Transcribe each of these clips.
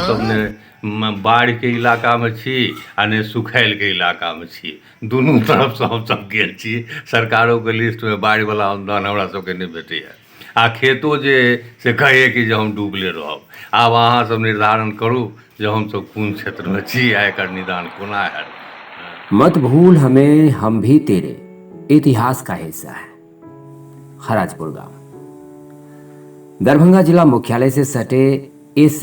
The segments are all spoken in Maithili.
हमसभ ने बाढ़िके इलाकामे छी आ ने सुखायलके इलाकामे छी। दुनू तरफसँ हमसभ गेल छी। सरकारोके लिस्टमे बाढ़िवला अनुदान हमरा सभके नहि भेटैए आ खेतो जे अइ से कहैए कि जे हम डूबले रहब। आब अहाँसभ निर्धारण करू जे हमसभ कोन क्षेत्रमे छी आ एकर निदान कोना हैत। मत भूल हमें, हम भी तेरे इतिहास का हिस्सा है। खराजपुर गांव दरभंगा जिला मुख्यालय से सटे इस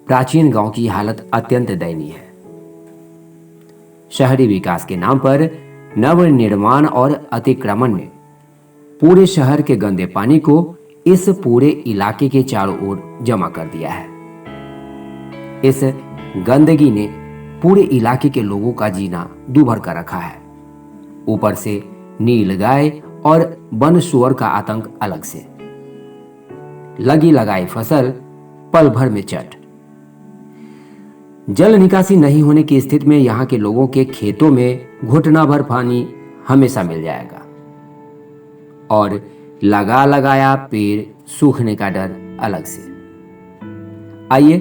प्राचीन गांव की हालत अत्यंत दयनीय है। शहरी विकास के नाम पर नवनिर्माण और अतिक्रमण ने पूरे शहर के गंदे पानी को इस पूरे इलाके के चारों ओर जमा कर दिया है। इस गंदगी ने पूरे इलाके के लोगों का जीना दूभर कर रखा है। ऊपर से नील गाय और वन सुअर का आतंक अलग से। लगी लगाई फसल पल भर में चट। जल निकासी नहीं होने की स्थिति में यहाँ के लोगों के खेतों में घुटना भर पानी हमेशा मिल जाएगा और लगा लगाया पेड़ सूखने का डर अलग से। आइए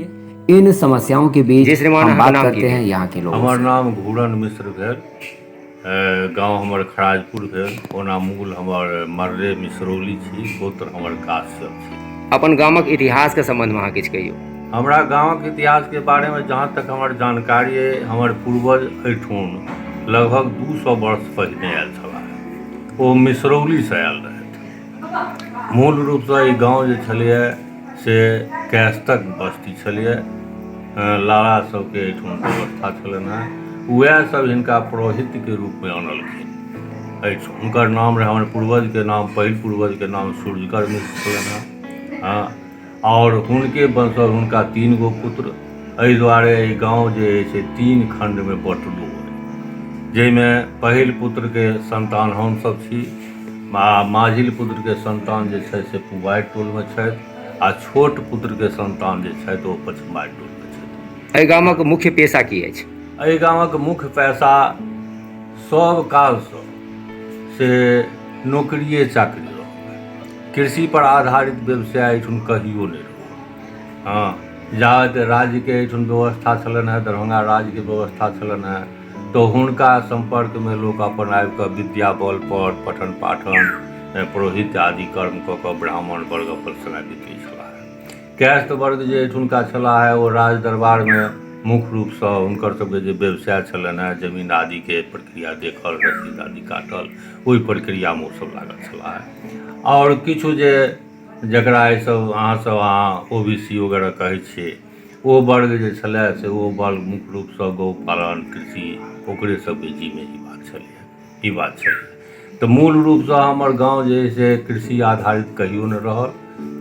इन समस्याओं के जी बीच श्रीमान, हम अहाँके बात नाम की करते भेल? हैं यहाँ के लोगों हमर से। नाम घूरन मिश्र भेल। गाँव हमर खराजपुर भेल। ओना मूल हमर मर्रे मिश्रौली छी, गोत्र हमर काश्यप छी। अपन गामक इतिहासके सम्बन्धमे अहाँ किछु कहियौ। हमरा गामक इतिहासके बारेमे जहाँ तक हमर जानकारी अइ, हमर पूर्वज एहिठुन लगभग 200 वर्ष पहिने आयल छलाह। ओ मिश्रौलीसँ आयल रहथि। मूल रूपसँ ई गाँव जे छलैए से कैस्तक बस्ती छलैए। लाला सबके एहिठाम व्यवस्था छलनि हेँ। उएह सब हिनका पुरोहितके रूपमे अनलखिन एहिठाम। हुनकर नाम रहै, हमर पूर्वजके नाम, पहिल पूर्वजके नाम सूर्यकर मिश्र छलनि हेँ। हँ, आओर हुनके वंशज हुनका 3 गो पुत्र। एहि दुआरे एहि गाँव जे अछि से 3 खण्डमे बँटलो अइ, जाहिमे पहिल पुत्रके सन्तान हमसभ छी, आ माझिल पुत्रके सन्तान जे छथि से पुबारि टोलमे छथि, आ छोट पुत्रके सन्तान जे छथि ओ पछुआरि टोलमे छथि। एहि गामक मुख्य पेशा की अछि? एहि गामक मुख्य पेशा सब कालसँ से नौकरिए चाकरी रहल। कृषि पर आधारित व्यवसाय एहिठाम कहियो नहि रहल। हँ, जाबत राज्यके एहिठाम व्यवस्था छलनि हेँ, दरभंगा राज्यके व्यवस्था छलनि हेँ, तऽ हुनका सम्पर्कमे लोक अपन आबिकऽ विद्या बलपर पठन पाठन पुरोहित आदि कर्म कऽ कऽ ब्राह्मण वर्ग अपन समय बितबै छलाह। कायस्थ वर्ग जे एहिठुनका छलाह ओ राज दरबारमे मुख्य रूपसँ हुनकर सबके जे व्यवसाय छलनि हेँ, जमीन आदिके प्रक्रिया देखल, रसीद आदि काटल, ओहि प्रक्रियामे ओसब लागल छलाह। आओर किछु जे जकरा एहिसब अहाँसब अहाँ ओ बी सी वगैरह कहै छियै, ओ वर्ग जे छलै से ओ वर्ग मुख्य रूपसँ गौ पालन, कृषि, ओकरे सबके जीमे ई बात छलैए, ई बात छलैए। तऽ मूल रूपसँ हमर गाँव जे अइ से कृषि आधारित कहियो नहि रहल।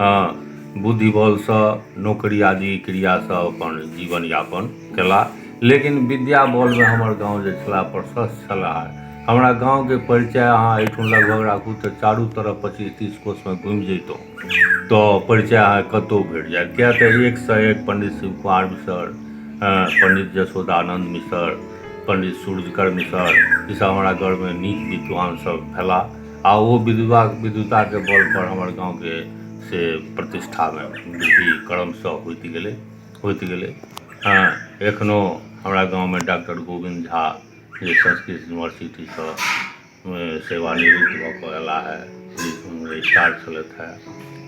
हँ, बुद्धि बलसँ नौकरी आदि क्रियासँ अपन जीवन यापन केलाह, लेकिन विद्या बलमे हमर गाँव जे छलाह प्रशस्त छलाह। हमरा गाँवके परिचय अहाँ एहिठाम लगभग राखू तऽ चारू तरफ 25-30 कोसमे घुमि जैतहुँ तऽ परिचय अहाँके कतहु भेट जायत। किएक तऽ एकसँ एक पण्डित शिव कुमार मिसर, पण्डित यशोदानन्द मिसर, पण्डित सूर्यकर मिसर, ईसब हमरा घरमे नीक विद्वान सब भेलाह आ ओ विद्वताके बलपर हमर गाँवके से प्रतिष्ठामे वृद्धि क्रमशः होइत गेलै, होइत गेलै। हँ, एखनो हमरा गाँवमे डॉक्टर गोविन्द झा जे संस्कृत यूनिवर्सिटीसँ सेवानिवृत्त भऽ कऽ अयलाह हे, रजिस्ट्रार छलथि हेँ।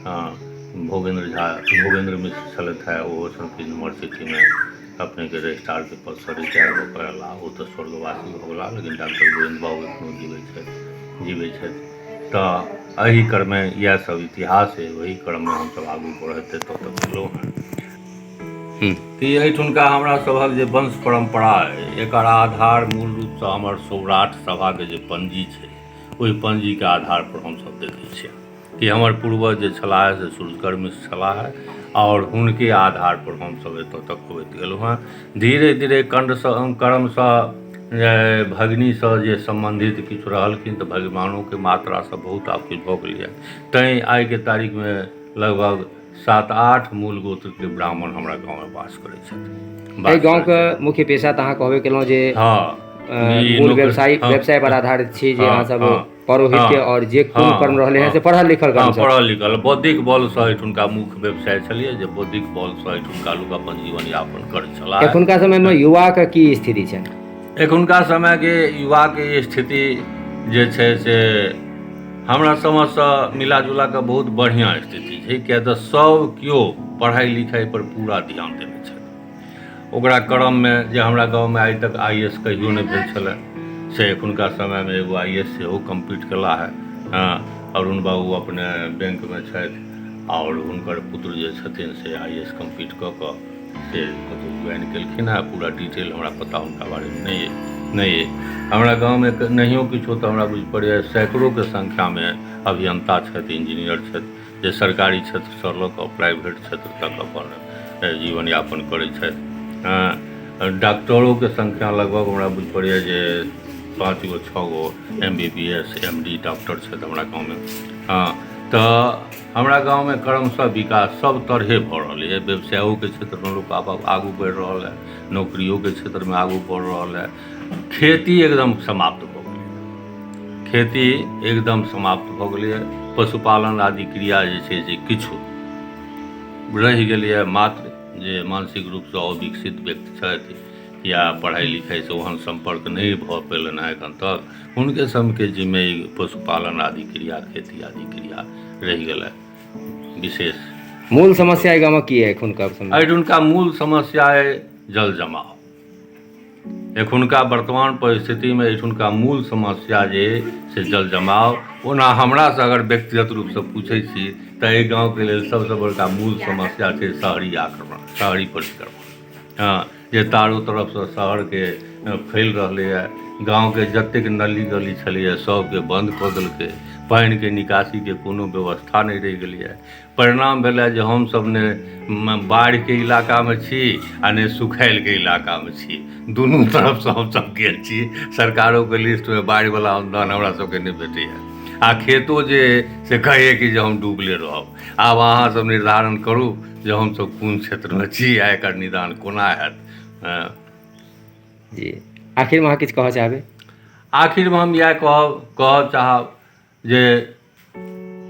हँ, भोगेन्द्र झा, भोगेन्द्र मिश्र छलथि हेँ, ओहो संस्कृत यूनिवर्सिटीमे अपनेके रजिस्ट्रारके पदसँ रिटायर भऽ कऽ अयलाह। ओ तऽ स्वर्गवासी भऽ गेलाह, लेकिन डॉक्टर गोविन्द बाबू एखनो जीबै छथि, जीबै छथि। तऽ एहि क्रममे इएह सब इतिहास अइ, ओहि क्रममे हमसब आगू बढ़ैत एतऽ तक एलहुँ हेँ। तऽ ई एहिठुनका हमरा सभक जे वंश परम्परा अइ, एकर आधार मूल रूपसँ हमर सौराठ सभाके जे पंजी छै, ओहि पंजीके आधारपर हमसब देखै छियै कि हमर पूर्वज जे छलाह से सूर्यकर मिश्र छलाह आओर हुनके आधारपर हमसब एतऽ तक अबैत गेलहुँ हेँ। धीरे धीरे कंडसँ क्रमसँ भगिनीसँ जे सम्बन्धित किछु रहलखिन तऽ भगिमानोके मात्रासँ बहुत आब किछु भऽ गेलैए, तैँ आइके तारीखमे लगभग 7-8 मूल गोत्रके ब्राह्मण हमरा गाँवमे वास करै छथि। एहि गाँवके मुख्य पेशा तऽ अहाँ कहबे केलहुँ जे हँ, ई मूल नौकरी- व्यवसाय हँ। व्यवसाय पर आधारित छी जे हँ, अहाँ सब हँ, पौरोहित्य हँ, आओर जे कोनो हँ, कर्म रहलै हँ हँ। से पढ़ल लिखल हँ कर्म सब पढ़ल लिखल बौद्धिक बलसँ एहिठुनका मुख्य व्यवसाय छलियै जे बौद्धिक बलसँ एहिठुनका लोक अपन जीवन यापन करै छलाह। एखुनका समयमे युवाके की स्थिति छनि? एखुनका समयके युवाके स्थिति जे छै से हमरा समझसँ मिला जुला कऽ बहुत बढ़िआँ स्थिति छै, किया तऽ सभ केओ पढ़ाइ लिखाइपर पूरा ध्यान देने छथि। ओकरा क्रममे जे हमरा गाँवमे आइ तक I S कहियो नहि भेल छलै, से एखुनका समयमे एगो I S सेहो कम्प्लीट केला है। हँ, अरुण बाबू अपने बैंकमे छथि आओर हुनकर पुत्र जे छथिन से I S complete कऽ कऽ से कतहु ज्वाइन केलखिन हेँ। पूरा डिटेल हमरा पता हुनका बारेमे नहि अइ नहि अइ। हमरा गाँवमे नहियो किछो तऽ हमरा बुझि पड़ैए सैकड़ोके संख्यामे अभियन्ता छथि, इंजीनियर छथि, जे सरकारी क्षेत्रसँ लऽ कऽ प्राइवेट क्षेत्र तक अपन जीवन यापन करै छथि। हँ, डॉक्टरोके संख्या लगभग हमरा बुझि पड़ैए जे 5 गो 6 गो M B B S M D doctor छथि हमरा गाँवमे। हँ, तऽ हमरा गाँवमे क्रमशः विकास सब तरहे भऽ रहलैए। व्यवसायोके क्षेत्रमे लोक आब आगू बढ़ि रहल हँ, नौकरियोके क्षेत्रमे आगू बढ़ि रहल हँ। खेती एकदम समाप्त भऽ गेलै, खेती एकदम समाप्त भऽ गेलैए। पशुपालन आदि क्रिया जे छै से किछु रहि गेलैए, मात्र जे मानसिक रूपसँ अविकसित व्यक्ति छथि या पढ़ाइ लिखाइसँ ओहन सम्पर्क नहि भऽ पेलनि हँ एखन तक, हुनके सबके जिम्मे ई पशुपालन आदि क्रिया, खेती आदि क्रिया रहि गेलै विशेष। मूल समस्या एहि गामक की है एखुनका समय? एहिठुनका मूल समस्या अइ जल जमाव। एखुनका वर्तमान परिस्थितिमे एहिठुनका मूल समस्या जे अइ से जल जमाव। ओना हमरासँ अगर व्यक्तिगत रूपसँ पूछै छी तऽ एहि गाँवके लेल सबसँ बड़का मूल समस्या छै शहरी आक्रमण, शहरी परिक्रमण। हँ, जे चारू तरफसँ शहरके फैल रहलैए, गाँवके जतेक नली गली छलैए सभके बन्द कऽ देलकै, पानिके निकासीके कोनो व्यवस्था नहि रहि गेलैए। परिणाम भेलै जे हमसभ ने बाढ़िके इलाकामे छी आ ने सुखायलके इलाकामे छी, दुनू तरफसँ हमसभ गेल छी। सरकारोके लिस्टमे बाढ़िवला अनुदान हमरा सभके नहि भेटैए आ खेतो जे से कहैए कि जे हम डूबले रहब। आब अहाँसभ निर्धारण करू जे हमसभ कोन क्षेत्रमे छी आ एकर निदान कोना हैत। हँ जी, आखिरमे अहाँ किछु कहऽ चाहबै? आखिरमे हम इएह कहब चाहब जे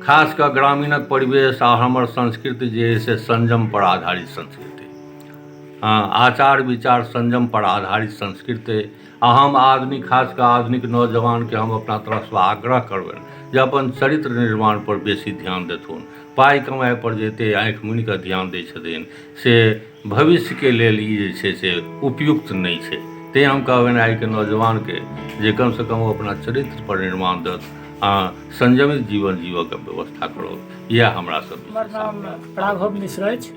खास कऽ ग्रामीणक परिवेश आ हमर संस्कृति जे अइ से संयमपर आधारित संस्कृति, हँ, आचार विचार संयमपर आधारित संस्कृति अइ। आ हम आधुनिक, खास कऽ आधुनिक नौजवानके हम अपना तरफसँ आग्रह करबनि जे अपन चरित्र निर्माणपर बेसी ध्यान देथुन। पाइ कमाइपर जे एतेक आँखि मुनि कऽ ध्यान दै छथिन से भविष्यके लेल ई जे छै से उपयुक्त नहि छै। तैँ हम कहबनि आइके नौजवानके जे कमसँ कम ओ अपना चरित्रपर निर्माण दथि आ संयमित जीवन जीवऽके व्यवस्था करब। इएह हमरा सब हमर नाम राघव मिश्र अछि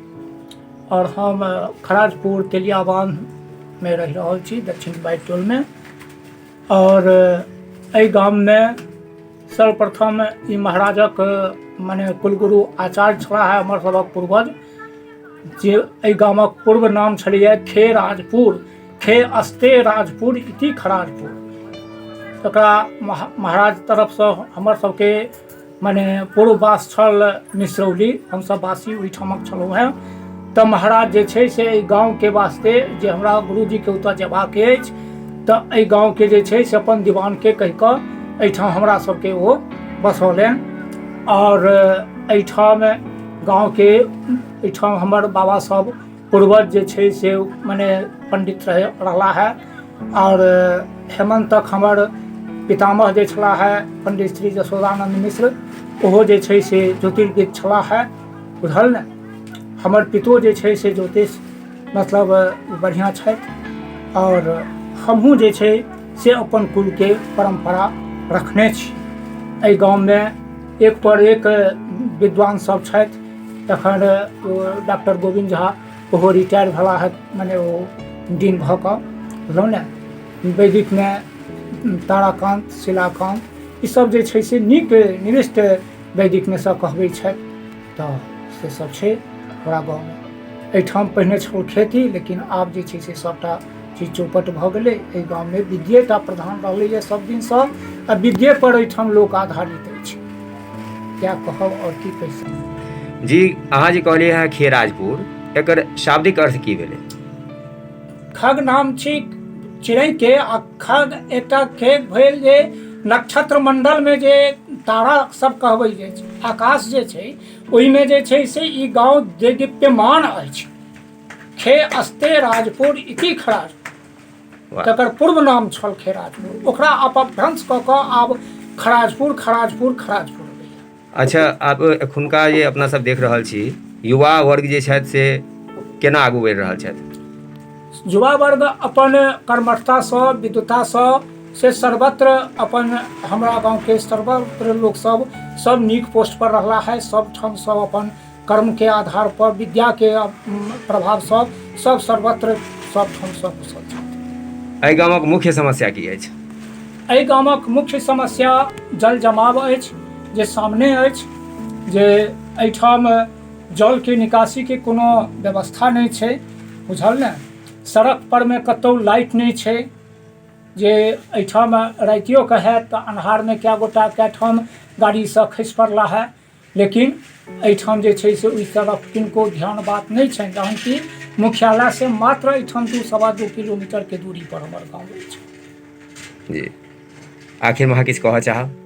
आओर हम खराजपुर तेलिया बान्धमे रहि रहल छी, दक्षिण बाइटोलमे। आओर एहि गाममे सर्वप्रथम ई महाराजक मने कुलगुरु आचार्य छलाह है हमर सभक पूर्वज, जे एहि गामक पूर्व नाम छलैए खे राजपुर, खे अस्ते राजपुर इति खराजपुर। तकरा महाराज तरफसँ हमर सबके मने पूर्ववास छल मिश्रौली, हमसब वासी ओहिठामक छलहुँ हेँ। तऽ महाराज जे छै से एहि गाँवके वास्ते जे हमरा गुरुजीके ओतऽ जेबाक अछि तऽ एहि गाँवके जे छै से अपन दीवानके कहि कऽ एहिठाम हमरा सबके ओ बसौलनि। आओर एहिठाम गाँवके एहिठाम हमर बाबा सब पूर्वज जे छै से मने पंडित रहला है। आओर हेमन्तक हमर पितामह जे छलाह है पंडित श्री यशोदानंद मिश्र, ओहो जे छै से ज्योतिर्विद छलाह है, बुझल ने। हमर पितो जे छै से ज्योतिष मतलब बढ़िआँ छथि आओर हमहूँ जे छै से अपन कुलके परम्परा रखने छी। एहि गाममे एक पर एक विद्वान सब छथि। तखन डॉक्टर गोविन्द झा ओहो रिटायर भेला है, मने ओ डीन भऽ कऽ, बुझलहुँ ने। वैदिकमे ताराकान्त, शिलाकान्त ईसब जे छै से नीक निविष्ट वैदिकमे सँ कहबै छथि। तऽ से सब छै हमरा गाँवमे। एहिठाम पहिने छल खेती, लेकिन आब जे छै से सबटा चीज चौपट भऽ गेलै। एहि गाममे विद्येटा प्रधान रहलैए सब दिनसँ आ विद्येपर एहिठाम लोक आधारित अछि। क्या कहब आओर की कहि सकब। जी, अहाँ जे कहलियै हँ खेराजपुर, एकर शाब्दिक अर्थ की भेलै? खग नाम छी चिड़ैके आ खग एकटा खेत भेल जे नक्षत्र मण्डलमे जे तारा सब कहबै जे छै, आकाश जे छै ओहिमे जे छै से ई गाँव देदीप्यमान अछि। खे अस्ते राजपुर इति खराजपुर, तकर पूर्व नाम छल खेराजपुर, ओकरा अपभ्रंश कऽ कऽ आब खराजपुर खराजपुर खराजपुर भेलै। अच्छा, आब एखुनका जे अपना सब देख रहल छी युवा वर्ग जे छथि से केना आगू बढ़ि रहल छथि? युवा वर्ग अपन कर्मठतासँ, विद्वतासँ से सर्वत्र अपन हमरा गाँवके सर्वत्र लोक सब सब नीक पोस्ट पर रहला है। सब ठाम सब अपन कर्मके आधार पर विद्याके प्रभावसँ सब सर्वत्र सब ठाम सब कुशल छथि। एहि गामक मुख्य समस्या की अछि? एहि गामक मुख्य समस्या जल जमाव अछि जे सामने अछि, जे एहिठाम जलके निकासीके कोनो व्यवस्था नहि छै, बुझल ने। सड़क परमे कतहु लाइट नहि छै, जे एहिठाम रातिओके हैत तऽ अन्हारमे कए गोटा कए ठाम गाड़ीसँ खसि पड़ला है, लेकिन एहिठाम जे छै से ओहि तरफ किनको ध्यान बात नहि छनि, जहन कि मुख्यालयसँ मात्र एहिठाम 2.25 किलोमीटरके दूरी पर हमर गाँव अछि। जी, आखिरमे अहाँ किछु कहऽ चाहब?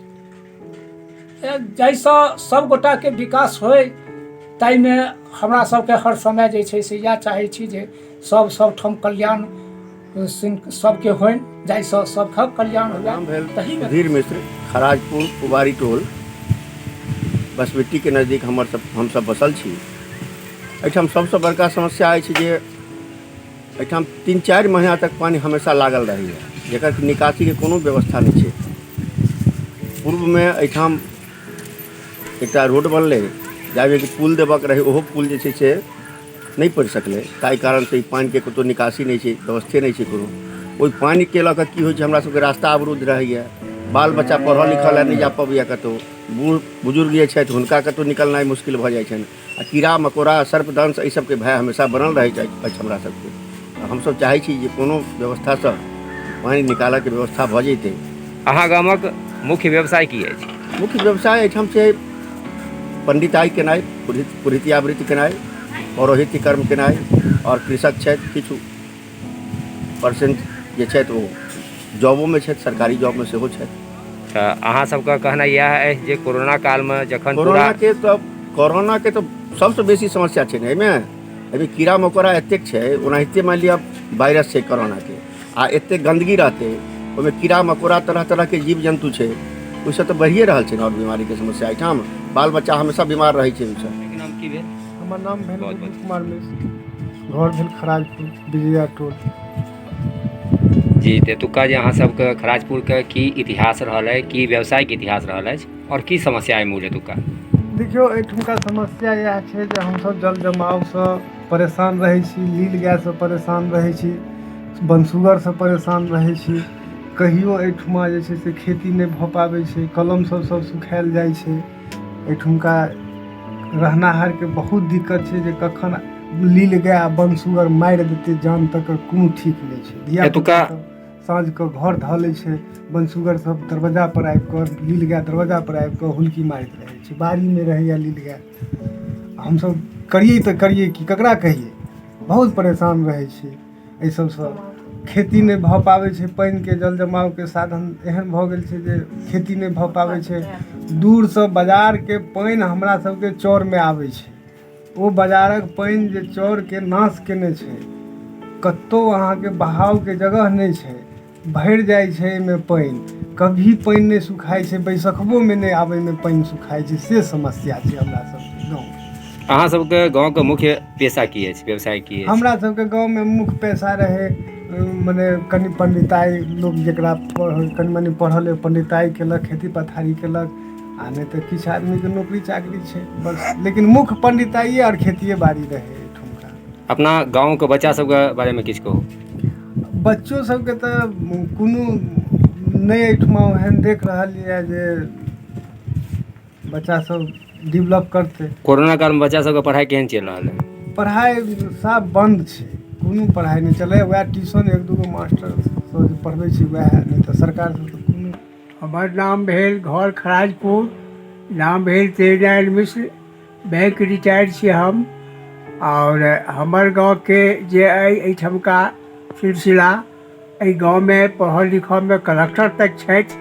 जाहिसँ सब गोटाके विकास होइ ताहिमे हमरा सबके हर समय जे छै से इएह चाहै छी जे सब सबठाम कल्याण सबके होइन, जाहिसँ सबके कल्याण हुए। नाम भेल तहीमे सुधीर मिश्र, खराजपुर पुबारी टोल, बसबिट्टीके नजदीक हमसब बसल छी। एहिठाम सबसँ बड़का समस्या अछि जे एहिठाम 3-4 महीना तक पानि हमेशा लागल रहैए, जकर निकासीके कोनो व्यवस्था नहि छै। पूर्वमे एहिठाम एकटा रोड बनलै, जाहिमे कि पुल देबऽके रहै, ओहो पुल जे छै से नहि पड़ि सकलै, ताहि कारणसँ ई पानिके कतहु निकासी नहि छै, व्यवस्थे नहि छै कोनो। ओहि पानिके लऽ कऽ की होइ छै, हमरा सबके रास्ता अवरुद्ध रहैए, बाल बच्चा पढ़ऽ लिखऽ लए नहि जा पबैए कतहु, बूढ़ बुजुर्ग जे छथि हुनका कतहु निकलनाइ मुश्किल भऽ जाइ छनि, आ कीड़ा मकोड़ा सर्पदंश एहि सबके भय हमेशा बनल रहैत अछि हमरा सबके। हमसब चाहै छी जे कोनो व्यवस्थासँ पानि निकालऽके व्यवस्था भऽ जैतै। अहाँ गामक मुख्य व्यवसाय की अछि? मुख्य व्यवसाय एहिठाम छै पंडिताइ केनाइ, पुरोहित्यावृत्ति केनाइ, पौरोहित्य कर्म केनाइ, आओर कृषक छथि किछु परसेंट जे छथि ओ जॉबोमे छथि, सरकारी जॉबमे सेहो छथि। तऽ अहाँ सबके कहनाइ इएह अछि जे कोरोना कालमे जखन पूरा कोरोनाके तऽ सबसँ बेसी समस्या छै ने एहिमे। एहिमे कीड़ा मकोड़ा एतेक छै, ओनाहिते मानि लिअ वायरस छै कोरोनाके, आ एतेक गन्दगी रहतै ओहिमे कीड़ा मकोड़ा तरह तरहके जीव जन्तु छै, ओहिसँ तऽ बढ़िए रहल छै ने आओर बीमारीके समस्या। एहिठाम बाल बच्चा हमेशा बीमार रहै छै ओहिसँ। नाम की भेल? हमर नाम भेल बहुत विद्युत कुमार मिश्र, घर भेल खराजपुर, विजया टोल। जी, तऽ एतुक्का जे अहाँ सबके खराजपुरके की इतिहास रहल अछि, की व्यवसायके इतिहास रहल अछि, आओर की समस्या अइ मूल एतुक्का? देखियौ, एहिठुमका समस्या इएह छै जे हमसभ जल जमावसँ परेशान रहै छी, नील गायसँ परेशान रहै छी, बनसुगरसँ परेशान रहै छी। कहियो एहिठुमा जे छै से खेती नहि भऽ पाबै छै, कलम सब सब सुखायल जाइ छै। एहिठुमका रहनाहरके बहुत दिक्कत छै जे कखन नील गाय आ बनसुगर मारि देतै जान तकर कोनो ठीक नहि छै। धिया एतुका पुता सब साँझके घर धऽ लै छै, बनसुगर सब दरवाजा पर आबि कऽ, नील गाय दरवाजा पर आबि कऽ हुलकी मारैत रहै छै, बाड़ीमे रहैया नील गाय। हमसब करियै तऽ करियै की, ककरा कहियै, बहुत परेशान रहै छी एहि सबसँ। खेती नहि भऽ पाबै छै, पानिके जल जमावके साधन एहन भऽ गेल छै जे खेती नहि भऽ पाबै छै। दूरसँ बाजारके पानि हमरा सबके चौरमे आबै छै, ओ बाजारक पानि जे चौरके नाश केने छै, कतहु अहाँके बहावके जगह नहि छै, भरि जाइ छै एहिमे पानि, कभी पानि नहि सुखाइ छै, बैसखबोमे नहि आबैमे पानि सुखाइ छै, से समस्या छै हमरा सबके गाँवमे। अहाँ सबके गाँवके मुख्य पेशा की अछि, व्यवसाय की अछि? हमरा सबके गाँवमे मुख्य पेशा रहै मने कनि पंडिताइ, लोक जकरा कनि मनि पढ़ल अइ पंडिताइ केलक, खेती पथारी केलक, आ नहि तऽ किछु आदमीके नौकरी चाकरी छै बस, लेकिन मुख्य पंडिताइए आओर खेतिए बाड़ी रहै एहिठुमका। अपना गाँवके बच्चा सबके बारेमे किछु कहू। बच्चो सबके तऽ कोनो नहि एहिठुमा ओहन देख रहल यऽ जे बच्चा सब डेवलप करतै। कोरोना कालमे बच्चा सबके पढ़ाइ केहन चलि रहल है? पढ़ाइ साफ बन्द छै, कोनो पढ़ाइ नहि चलै, वएह ट्यूशन एक दूगो मास्टर सब जे पढ़बै छै वएह, नहि तऽ सरकारसँ तऽ कोनो। हमर नाम भेल घर खराजपुर, नाम भेल तेजनारायण मिश्र, बैंक रिटायर्ड छी हम। आओर हमर गाँवके जे अइ एहिठमका सिलसिला एहि गाँवमे पढ़ल लिखलमे कलेक्टर तक छथि।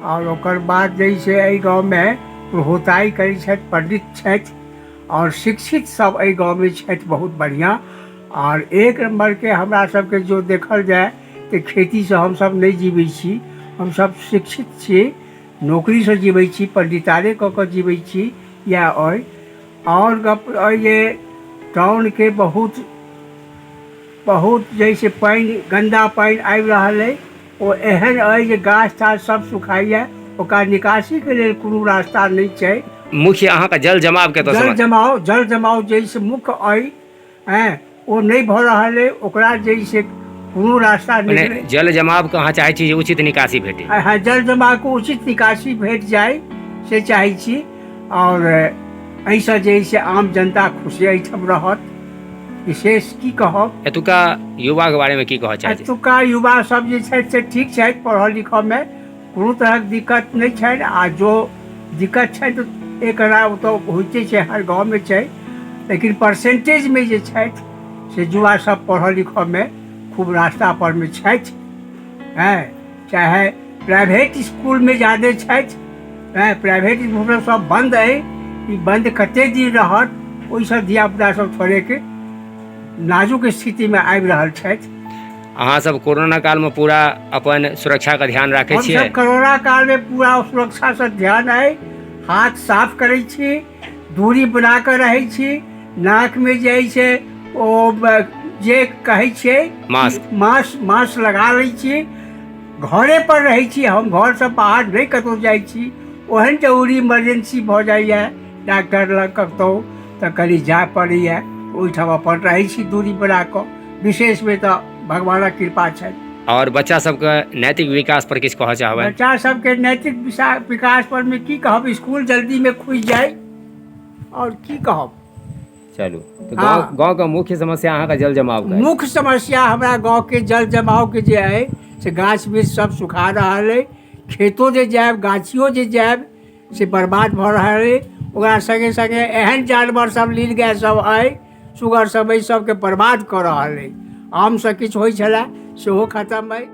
आओर ओकर बाद जे छै एहि गाँवमे पुरोहिताइ करै छथि, पंडित छथि आओर शिक्षित सब एहि गाँवमे छथि बहुत बढ़िआँ। आओर एक नम्बरके हमरा सबके जो देखल जाय तऽ खेतीसँ हमसब नहि जीबै छी, हमसब शिक्षित छी, नौकरीसँ जीबै छी, पंडितारे कऽ कऽ जीबै छी। इएह अइ। आओर गप अइ जे टाउनके बहुत बहुत जैसे पानि, गन्दा पानि आबि रहल अइ, ओ एहन अइ जे गाछ ताछ सब सुखाइए, ओकरा निकासीके लेल कोनो रास्ता नहि छै। मुख्य अहाँके जल जमावके तऽ जल जमाव, जल जमाव जैसे मुख्य अइ ओ नहि भऽ रहल अइ, ओकरा जैसे कोनो रास्ता नहि। जल जमावके अहाँ चाहै छी जे उचित निकासी भेटै? हँ, जल जमावके उचित निकासी भेट जाय से चाहै छी। आओर एहिसँ जे से आम जनता खुशी एहिठाम रहत। विशेष की कहब। एतुका युवाके बारेमे की कहऽ चाहै छी? एतुका युवा सब जे छथि से ठीक छथि, पढ़ल लिखऽमे कोनो तरहक दिक्कत नहि छनि। आ जो दिक्कत छनि तऽ एक ओ तऽ होइते छै, हर गाँवमे छै, लेकिन परसेंटेजमे जे छथि से युवा सब पढ़ऽ लिखऽमे खूब रास्ता परमे छथि। हँ, चाहे प्राइवेट इसकुलमे जादे छथि। हँ, प्राइवेट इसकुल सब बन्द अइ, ई बन्द कते दिन रहत, ओहिसँ धियापुता सब थोड़ेक नाजुक स्थितिमे आबि रहल छथि। अहाँ सब कोरोना कालमे पूरा अपन सुरक्षाके ध्यान राखै छियै? हमसब कोरोना कालमे पूरा सुरक्षासँ ध्यान अइ, हाथ साफ करै छी, दूरी बना कऽ रहै छी, नाकमे जे अइ से ओ जे कहै छियै मास्क, मास्क लगा लै छी, घरे पर रहै छी, हम घरसँ बाहर नहि कतहु जाइ छी। ओहन जरूरी इमरजेंसी भऽ जाइए डॉक्टर लग कतहु तऽ कनि जाय पड़ैए, ओहिठाम अपन रहै छी दूरी बना कऽ। विशेषमे तऽ भगवानक कृपा छनि। आओर बच्चा सबके नैतिक विकास पर किछु कहऽ चाहबै? बच्चा सबके नैतिक विकास पर मे की कहब, स्कूल जल्दीमे खुजि जाय, आओर की कहब। चलू, तऽ गाँव गाँवके मुख्य समस्या अहाँके जल जमाव? मुख्य समस्या हमरा गाँवके जल जमावके जे अइ से गाछ वृक्ष सब सुखा रहल अइ, खेतो जे जायब, गाछियो जे जायब से बर्बाद भऽ रहल अइ। ओकरा सङ्गे सङ्गे एहन जानवर सब नील गाय सब अइ, सुगर सब अइ, सबके बर्बाद कऽ रहल अइ। आमसँ किछु होइ छलै सेहो खतम अइ।